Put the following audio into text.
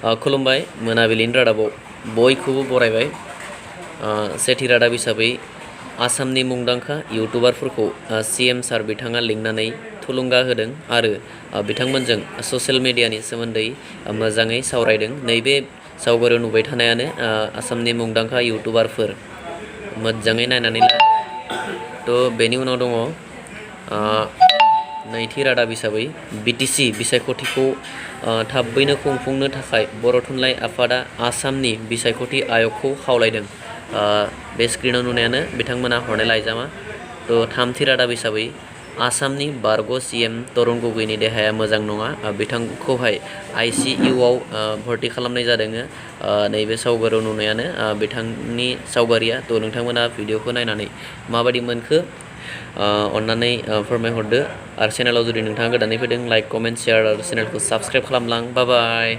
खुलुमबाय मोनाबिलिनि रादाबाव बयखौबो बरायबाय। सेथि रादाब हिसाबै आसामनि मुंदांखा इउटुबारफोरखौ CM सार बिथाङा लिंनानै थुलुंगा होदों आरो बिथांमोनजों ससियेल मिडियानि सोमोन्दै मोजाङै सावरायदों। नैबे सावगारियाव नुबाय थानायानो आसामनि मुंदांखा इउटुबारफोर मोजाङै नायनानै ला। थ' बेनि उनाव दङ नैथि रादाब हिसाबै BTC बिसायख'थिखौ थाबैनो खुंफुंनो थाखाय बर' थुनलाइ आफादा आसामनि बिसायख'थि आयगखौ खावलायदों। बे स्क्रिनाव नुनायानो बिथांमोना हरनाय लाइजामा। थ' थामथि रादाब हिसाबै आसामनि बारग' CM तरुण गगैनि देहाया मोजां नङा, बिथांखौहाय ICU आव भर्ति खालामनाय जादों। नैबे सावगारियाव नुनायानो बिथांनि सावगारिया। थ' नोंथांमोना भिडिअखौ नायनानै माबायदि मोनखो अन्नानै फोरमायहरदो। आरो चेनेलाव जुदि नोंथाङा गोदानै फैदों लाइक, कमेन्ट, शेयार आरो चेनेलखौ साबस्क्राइब खालामलां। बाय बाय।